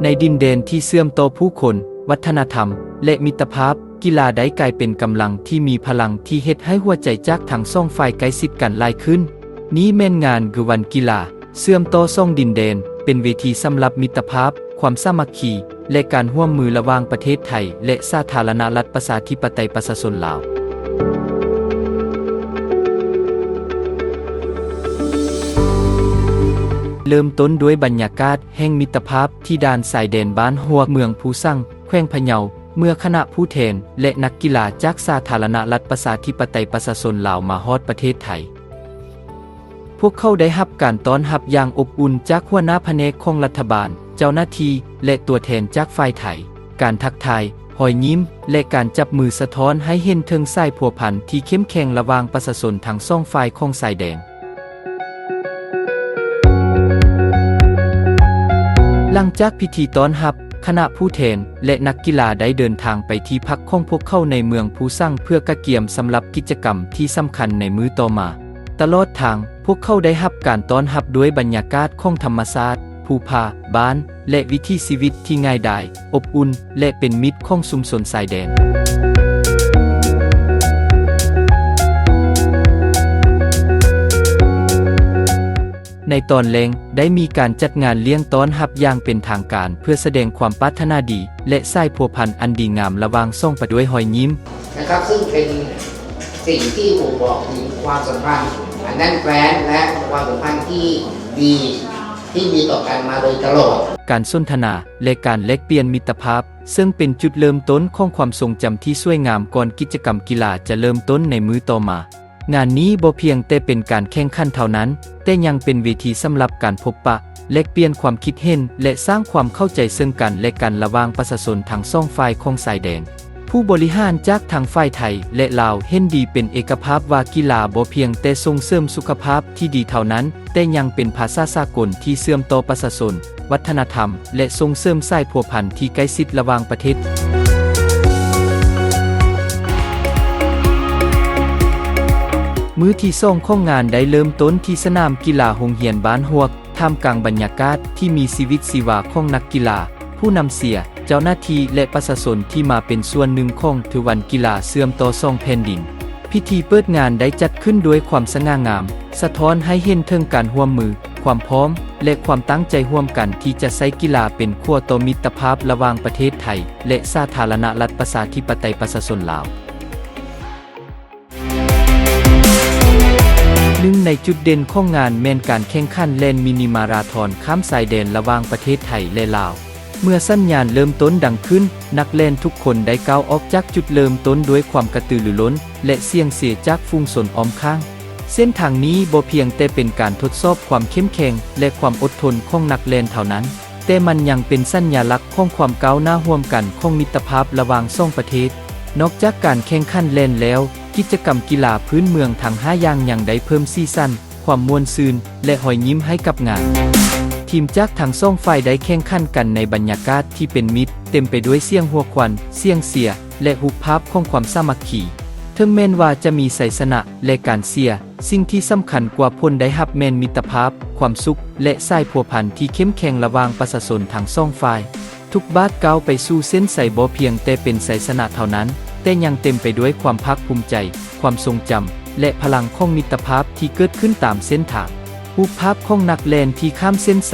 ໃນດິນແດນທີ່ເຊື່ອມຕໍ່ຜູ້ຄົນ, ວັດທະນະທຳ ແລະ ມິດຕະພາບ, ກິລາໄດ້ກາຍເປັນກຳລັງທີ່ມີພະລັງທີ່ເຮັດໃຫ້ຫົວໃຈຈາກທັງສອງຝ່າຍໃກ້ຊິດກັນຫຼາຍຂຶ້ນ. ນີ້ແມ່ນງານຄືວັນກິລາ ເຊື່ອມຕໍ່ສອງດິນແດນ, ເປັນເວທີສຳລັບມິດຕະພາບ, ຄວາມສາມັກຄີ ແລະ ການຮ່ວມມືລະຫວ່າງປະເທດໄທ ແລະ ສາທາລະນະລັດປະຊາທິປະໄຕປະຊາຊົນລາວ. ເລີ່ມຕົ້ນດ້ວຍບັນຍາກາດແຫ່ງມິດຕະພາບທີ່ດ່ານຊາຍແດນບ້ານຮວກ ເມືອງພູຊັງ ແຂວງພະເຍົາ, ເມື່ອຄະນະຜູ້ແທນ ແລະ ນັກກິລາຈາກສາທາລະນະລັດປະຊາທິປະໄຕປະຊາຊົນລາວມາຮອດປະເທດໄທ. ພວກເຂົາໄດ້ຮັບການຕ້ອນຮັບຢ່າງອົບອຸ່ນຈາກຫົວໜ້າພະແນກຂອງລັດຖະບານ, ເຈົ້າໜ້າທີ່ ແລະ ຕົວແທນຈາກຝ່າຍໄທ. ການທັກທາຍ, ຮອຍຍິ້ມ ແລະ ການຈັບມືສະທ້ອນໃຫ້ເຫັນເຖິງສາຍພົວພັນທີ່ເຂັ້ມແຂງລະຫວ່າງປະຊາຊົນທັງສອງຝ່າຍຂອງຊາຍແດນ. ຫຼັງຈາກພິທີຕ້ອນຮັບ, ຄະນະຜູ້ແທນ ແລະ ນັກກິລາໄດ້ເດີນທາງໄປທີ່ພັກຂອງພວກເຂົາໃນເມືອງພູຊັງ ເພື່ອກະກຽມສຳລັບກິດຈະກຳທີ່ສຳຄັນໃນມື້ຕໍ່ມາ. ຕະຫຼອດທາງ, ພວກເຂົາໄດ້ຮັບການຕ້ອນຮັບດ້ວຍບັນຍາກາດຂອງທຳມະຊາດ, ພູຜາ, ບ້ານ ແລະ ວິຖີຊີວິດທີ່ງ່າຍດາຍ, ອົບອຸ່ນ ແລະ ເປັນມິດຂອງຊຸມຊົນຊາຍແດນ. ໃນຕອນແລງ, ໄດ້ມີການຈັດງານລ້ຽງຕ້ອນຮັບຢ່າງເປັນທາງການ ເພື່ອສະແດງຄວາມປາດຖະໜາດີ ແລະ ສາຍພົວພັນອັນດີງາມລະຫວ່າງສອງປະເທດດ້ວຍຮອຍຍິ້ມ. นะครับ ซึ่งเป็นสิ่งที่บ่งบอกถึงความสัมพันธ์อันแน่นแฟ้นและความสัมพันธ์ที่ดีที่มีต่อกันมาโดยตลอด. ການສົນທະນາ ແລະ ການແລກປ່ຽນມິດຕະພາບ, ເຊິ່ງເປັນຈຸດເລີ່ມຕົ້ນຂອງຄວາມຊົງຈຳທີ່ສວຍງາມກ່ອນກິດຈະກຳກິລາຈະເລີ່ມຕົ້ນໃນມື້ຕໍ່ມາ. ງານນີ້ບໍ່ພຽງແຕ່ເປັນການແຂ່ງຂັນເທົ່ານັ້ນ, ແຕ່ຍັງເປັນເວທີສຳລັບການພົບປະ, ແລກປ່ຽນຄວາມຄິດເຫັນ ແລະ ສ້າງຄວາມເຂົ້າໃຈເຊິ່ງກັນ ແລະ ກັນລະຫວ່າງປະຊາຊົນທັງສອງຝ່າຍຂອງຊາຍແດນ. ຜູ້ບໍລິຫານຈາກທັງຝ່າຍໄທ ແລະ ລາວເຫັນດີເປັນເອກະພາບວ່າກິລາບໍ່ພຽງແຕ່ສົ່ງເສີມສຸຂະພາບທີ່ດີເທົ່ານັ້ນ, ແຕ່ຍັງເປັນພາສາສາກົນທີ່ເຊື່ອມຕໍ່ປະຊາຊົນ, ວັດທະນະທຳ ແລະ ສົ່ງເສີມສາຍພົວພັນທີ່ໃກ້ຊິດລະຫວ່າງປະເທດ. ມື້ທີສອງຂອງງານໄດ້ເລີ່ມຕົ້ນທີ່ສະໜາມກິລາໂຮງຮຽນບ້ານຮວກ, ທ່າມກາງບັນຍາກາດທີ່ມີຊີວິດຊີວາຂອງນັກກິລາ, ຜູ້ນຳເຊຍ, ເຈົ້າໜ້າທີ່ ແລະ ປະຊາຊົນທີ່ມາເປັນສ່ວນໜຶ່ງຂອງທະວັນກິລາເຊື່ອມຕໍ່ສອງແຜ່ນດິນ. ພິທີເປີດງານໄດ້ຈັດຂຶ້ນດ້ວຍຄວາມສະຫງ່າງາມ, ສະທ້ອນໃຫ້ເຫັນເຖິງການຮ່ວມມື, ຄວາມພ້ອມ ແລະ ຄວາມຕັ້ງໃຈຮ່ວມກັນທີ່ຈະໃຊ້ກິລາເປັນຂົວຕໍ່ມິດຕະພາບລະຫວ່າງປະເທດໄທ ແລະ ສາທາລະນະລັດປະຊາທິປະໄຕປະຊາຊົນລາວ. ໜຶ່ງໃນຈຸດເດັ່ນຂອງງານແມ່ນການແຂ່ງຂັນແລ່ນມິນິມາຣາທອນຂ້າມຊາຍແດນລະຫວ່າງປະເທດໄທ ແລະ ລາວ. ເມື່ອສັນຍານເລີ່ມຕົ້ນດັງຂຶ້ນ, ນັກແລ່ນທຸກຄົນໄດ້ກ້າວອອກຈາກຈຸດເລີ່ມຕົ້ນດ້ວຍຄວາມກະຕືລືລົ້ນ ແລະ ສຽງເຊຍຈາກຝູງຊົນອ້ອມຂ້າງ. ເສັ້ນທາງນີ້ບໍ່ພຽງແຕ່ເປັນການທົດສອບຄວາມເຂັ້ມແຂງ ແລະ ຄວາມອົດທົນຂອງນັກແລ່ນເທົ່ານັ້ນ, ແຕ່ມັນຍັງເປັນສັນຍາລັກຂອງຄວາມກ້າວໜ້າຮ່ວມກັນຂອງມິດຕະພາບລະຫວ່າງສອງປະເທດ. ນອກຈາກການແຂ່ງຂັນແລ່ນແລ້ວ, ກິດຈະກຳກິລາພື້ນເມືອງທັງຫ້າຢ່າງຍັງໄດ້ເພີ່ມສີສັນ, ຄວາມມ່ວນຊື່ນ ແລະ ຮອຍຍິ້ມໃຫ້ກັບງານ. ທີມຈາກທັງສອງຝ່າຍໄດ້ແຂ່ງຂັນກັນໃນບັນຍາກາດທີ່ເປັນມິດ, ເຕັມໄປດ້ວຍສຽງຫົວຂວັນ, ສຽງເຊຍ ແລະ ຮູບພາບຂອງຄວາມສາມັກຄີ. ເຖິງແມ່ນວ່າຈະມີໄຊຊະນະ ແລະ ການເສຍ, ສິ່ງທີ່ສຳຄັນກວ່າຜົນໄດ້ຮັບແມ່ນມິດຕະພາບ, ຄວາມສຸກ ແລະ ສາຍພົວພັນທີ່ເຂັ້ມແຂງລະຫວ່າງປະຊາຊົນທັງສອງຝ່າຍ. ທຸກບາດກ້າວໄປສູ່ເສັ້ນໄຊບໍ່ພຽງແຕ່ເປັນໄຊຊະນະເທົ່ານັ້ນ, ແຕ່ຍັງເຕັມໄປດ້ວຍຄວາມພາກພູມໃຈ, ຄວາມຊົງຈຳ ແລະ ພະລັງຂອງມິດຕະພາບທີ່ເກີດຂຶ້ນຕາມເສັ້ນທາງ. ຮູບພາບຂອງນັກແລ່ນທີ່ຂ້າມເສັ້ນໄຊ,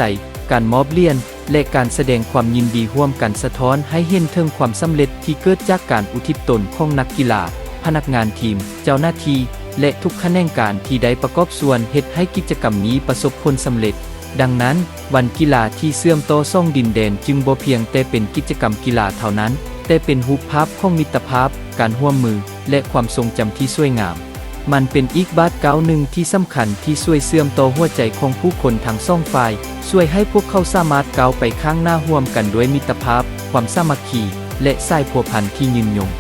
ການມອບຫຼຽນ ແລະ ການສະແດງຄວາມຍິນດີຮ່ວມກັນສະທ້ອນໃຫ້ເຫັນເຖິງຄວາມສຳເລັດທີ່ເກີດຈາກການອຸທິດຕົນຂອງນັກກິລາ, ພະນັກງານທີມ, ເຈົ້າໜ້າທີ່ ແລະ ທຸກຂະແໜງການທີ່ໄດ້ປະກອບສ່ວນເຮັດໃຫ້ກິດຈະກຳນີ້ປະສົບຜົນສຳເລັດ. ດັ່ງນັ້ນ, ວັນກິລາທີ່ເຊື່ອມຕໍ່ສອງດິນແດນຈຶ່ງບໍ່ພຽງແຕ່ເປັນກິດຈະກຳກິລາເທົ່ານັ້ນ, ແຕ່ເປັນຮູບພາບຂອງມິດຕະພາບ, ການຮ່ວມມື ແລະ ຄວາມຊົງຈຳທີ່ສວຍງາມ. ມັນເປັນອີກບາດກ້າວໜຶ່ງທີ່ສຳຄັນທີ່ຊ່ວຍເຊື່ອມຕໍ່ຫົວໃຈຂອງຜູ້ຄົນທັງສອງຝ່າຍ, ຊ່ວຍໃຫ້ພວກເຂົາສາມາດກ້າວໄປຂ້າງໜ້າຮ່ວມກັນດ້ວຍມິດຕະພາບ, ຄວາມສາມັກຄີ ແລະ ສາຍພົວພັນທີ່ຍືນຍົງ.